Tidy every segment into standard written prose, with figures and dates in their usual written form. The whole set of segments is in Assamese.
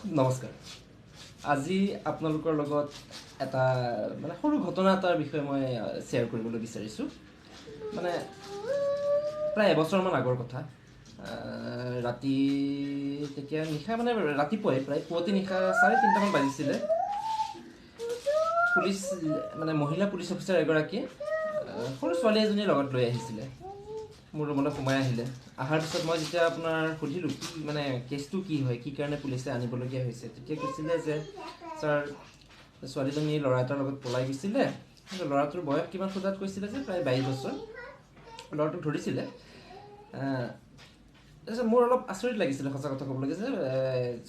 নমস্কাৰ। আজি আপোনালোকৰ লগত এটা মানে সৰু ঘটনা এটাৰ বিষয়ে মই শ্বেয়াৰ কৰিবলৈ বিচাৰিছোঁ। মানে প্ৰায় এবছৰমান আগৰ কথা। ৰাতি তেতিয়া নিশা মানে ৰাতিপুৱাই প্ৰায় পুৱতি নিশা 3:30মান বাজিছিলে। পুলিচ মানে মহিলা পুলিচ অফিচাৰ এগৰাকীয়ে সৰু ছোৱালী এজনীৰ লগত লৈ আহিছিলে, মোৰ ৰুমলৈ সোমাই আহিলে। অহাৰ পিছত মই যেতিয়া আপোনাৰ সুধিলোঁ কি মানে কেছটো কি হয়, কি কাৰণে পুলিচে আনিবলগীয়া হৈছে, তেতিয়া কৈছিলে যে ছাৰ ছোৱালীজনী ল'ৰা এটাৰ লগত পলাই গৈছিলে। ল'ৰাটোৰ বয়স কিমান সোধাত কৈছিলে যে প্ৰায় 22 বছৰ। ল'ৰাটোক ধৰিছিলে। তাৰপিছত মোৰ অলপ আচৰিত লাগিছিলে, সঁচা কথা ক'ব লাগে যে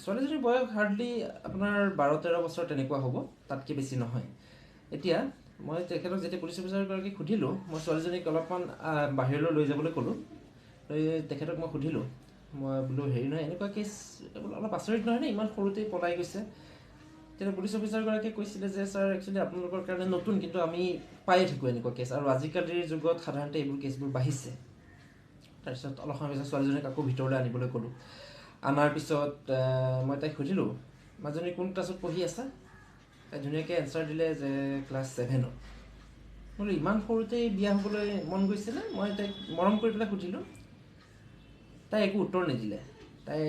ছোৱালীজনীৰ বয়স হাৰ্ডলি আপোনাৰ 12-13 বছৰ তেনেকুৱা হ'ব, তাতকৈ বেছি নহয়। এতিয়া মই তেখেতক যেতিয়া পুলিচ অফিচাৰগৰাকীক সুধিলোঁ, মই ছোৱালীজনীক অলপমান বাহিৰলৈ লৈ যাবলৈ ক'লোঁ। লৈ তেখেতক মই সুধিলোঁ, মই বোলো হেৰি নহয়, এনেকুৱা কেছ বোলো অলপ আচৰিত নহয়নে, ইমান সৰুতেই পলাই গৈছে। তেতিয়া পুলিচ অফিচাৰগৰাকীয়ে কৈছিলে যে ছাৰ একচুৱেলি আপোনালোকৰ কাৰণে নতুন, কিন্তু আমি পায়ে থাকোঁ এনেকুৱা কেছ, আৰু আজিকালিৰ যুগত সাধাৰণতে এইবোৰ কেছবোৰ বাঢ়িছে। তাৰপিছত অলপ সময় পিছত ছোৱালীজনীক আকৌ ভিতৰলৈ আনিবলৈ ক'লোঁ। অনাৰ পিছত মই তাইক সুধিলোঁ, মাজনী কোন ক্লাছত পঢ়ি আছা? তাই ধুনীয়াকৈ এনচাৰ দিলে যে ক্লাছ 7ত। বোলো ইমান সৰুতেই বিয়া হ'বলৈ মন গৈছেনে? মই তাইক মৰম কৰি পেলাই সুধিলোঁ। তাই একো উত্তৰ নিদিলে। তাই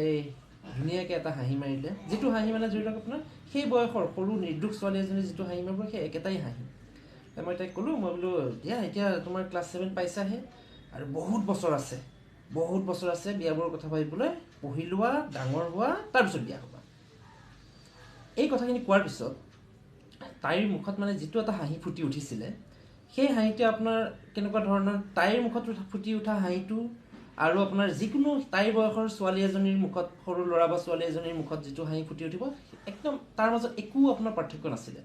ধুনীয়াকৈ এটা হাঁহি মাৰিলে, যিটো হাঁহি মানে ধৰি লওক আপোনাৰ সেই বয়সৰ সৰু নিৰ্দোষ ছোৱালী এজনী যিটো হাঁহি মাৰিব সেই একেটাই হাঁহি। মই তাইক ক'লোঁ, মই বোলো দিয়া এতিয়া তোমাৰ ক্লাছ 7 পাইছাহে আৰু বহুত বছৰ আছে, বহুত বছৰ আছে বিয়াবোৰৰ কথা ভাবিবলৈ, পঢ়ি লোৱা, ডাঙৰ হোৱা, তাৰপিছত বিয়া হ'বা। এই কথাখিনি কোৱাৰ পিছত তাইৰ মুখত মানে যিটো এটা হাঁহি ফুটি উঠিছিলে, সেই হাঁহিটো আপোনাৰ কেনেকুৱা ধৰণৰ, তাইৰ মুখত ফুটি উঠা হাঁহিটো আৰু আপোনাৰ যিকোনো তাইৰ বয়সৰ ছোৱালী এজনীৰ মুখত, সৰু ল'ৰা বা ছোৱালী এজনীৰ মুখত যিটো হাঁহি ফুটি উঠিব, একদম তাৰ মাজত একো আপোনাৰ পাৰ্থক্য নাছিলে।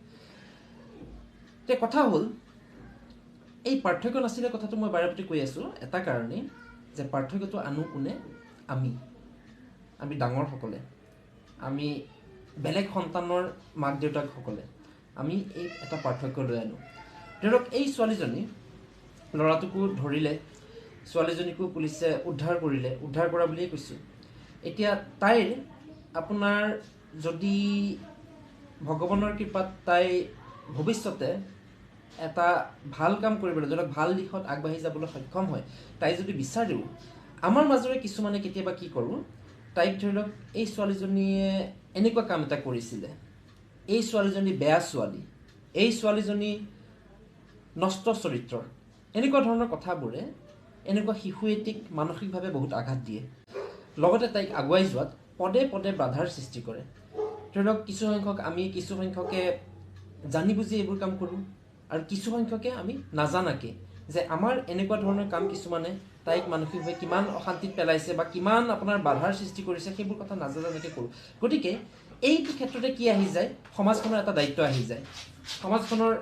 এতিয়া কথা হ'ল, এই পাৰ্থক্য নাছিলে কথাটো মই বাৰে প্ৰতি কৈ আছোঁ এটা কাৰণেই যে পাৰ্থক্যটো আনো কোনে? আমি ডাঙৰসকলে, আমি বেলেগ সন্তানৰ মাক দেউতাকসকলে আমি এই এটা পাৰ্থক্য লৈ আনো। ধৰক এই ছোৱালীজনী ল'ৰাটোকো ধৰিলে, ছোৱালীজনীকো পুলিচে উদ্ধাৰ কৰিলে, উদ্ধাৰ কৰা বুলিয়ে কৈছোঁ। এতিয়া তাইৰ আপোনাৰ যদি ভগৱানৰ কৃপাত তাই ভৱিষ্যতে এটা ভাল কাম কৰিবলৈ, ধৰক ভাল দিশত আগবাঢ়ি যাবলৈ সক্ষম হয়, তাই যদি বিচাৰেও, আমাৰ মাজৰে কিছুমানে কেতিয়াবা কি কৰোঁ, তাইক ধৰি লওক এই ছোৱালীজনীয়ে এনেকুৱা কাম এটা কৰিছিলে, এই ছোৱালীজনী বেয়া ছোৱালী, এই ছোৱালীজনী নষ্ট চৰিত্ৰৰ, এনেকুৱা ধৰণৰ কথাবোৰে এনেকুৱা শিশু এটিক মানসিকভাৱে বহুত আঘাত দিয়ে, লগতে তাইক আগুৱাই যোৱাত পদে পদে বাধাৰ সৃষ্টি কৰে। ধৰি লওক কিছুসংখ্যক আমি কিছুসংখ্যকে জানি বুজি এইবোৰ কাম কৰোঁ, আৰু কিছুসংখ্যকে আমি নাজানাকে যে আমাৰ এনেকুৱা ধৰণৰ কাম কিছুমানে তাইক মানসিকভাৱে কিমান অশান্তিত পেলাইছে বা কিমান আপোনাৰ বাধাৰ সৃষ্টি কৰিছে, সেইবোৰ কথা নাজানাকে কৰোঁ। গতিকে এইটো ক্ষেত্ৰতে কি আহি যায়, সমাজখনৰ এটা দায়িত্ব আহি যায়। সমাজখনৰ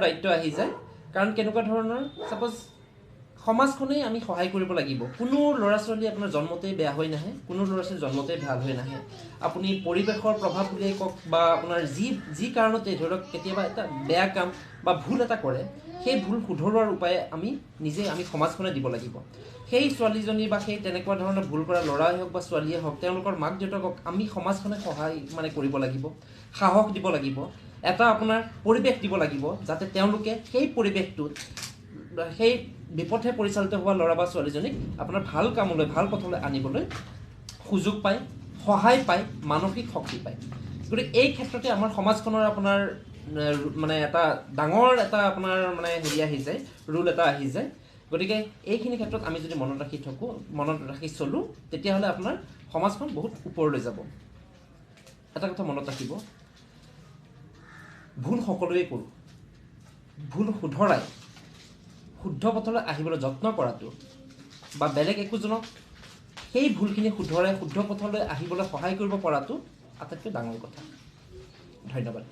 দায়িত্ব আহি যায়। কাৰণ কেনেকুৱা ধৰণৰ, ছাপ'জ সমাজখনেই আমি সহায় কৰিব লাগিব। কোনো ল'ৰা ছোৱালী আপোনাৰ জন্মতেই বেয়া হৈ নাহে, কোনো ল'ৰা ছোৱালী জন্মতেই ভাল হৈ নাহে। আপুনি পৰিৱেশৰ প্ৰভাৱ বুলিয়েই কওক বা আপোনাৰ যি যি কাৰণতেই ধৰি লওক কেতিয়াবা এটা বেয়া কাম বা ভুল এটা কৰে, সেই ভুল শুধৰোৱাৰ উপায় আমি নিজে আমি সমাজখনে দিব লাগিব। সেই ছোৱালীজনী বা সেই তেনেকুৱা ধৰণৰ ভুল কৰা ল'ৰাই হওক বা ছোৱালীয়ে হওক, তেওঁলোকৰ মাক দেউতাকক আমি সমাজখনে সহায় মানে কৰিব লাগিব, সাহস দিব লাগিব, এটা আপোনাৰ পৰিৱেশ দিব লাগিব, যাতে তেওঁলোকে সেই পৰিৱেশটোত সেই বিপথে পৰিচালিত হোৱা ল'ৰা বা ছোৱালীজনীক আপোনাৰ ভাল কামলৈ, ভাল পথলৈ আনিবলৈ সুযোগ পায়, সহায় পায়, মানসিক শক্তি পায়। গতিকে এই ক্ষেত্ৰতে আমাৰ সমাজখনৰ আপোনাৰ মানে এটা ডাঙৰ এটা আপোনাৰ মানে হেৰি আহি যায়, ৰোল এটা আহি যায়। গতিকে এইখিনি ক্ষেত্ৰত আমি যদি মনত ৰাখি থাকোঁ, মনত ৰাখি চলোঁ, তেতিয়াহ'লে আপোনাৰ সমাজখন বহুত ওপৰলৈ যাব। এটা কথা মনত ৰাখিব, ভুল সকলোৱে কৰোঁ, ভুল শুধৰাই শুদ্ধ পথলৈ আহিবলৈ যত্ন কৰাটো বা বেলেগ একোজনক সেই ভুলখিনি শুধৰাই শুদ্ধ পথলৈ আহিবলৈ সহায় কৰিব পৰাটো আটাইতকৈ ডাঙৰ কথা। ধন্যবাদ।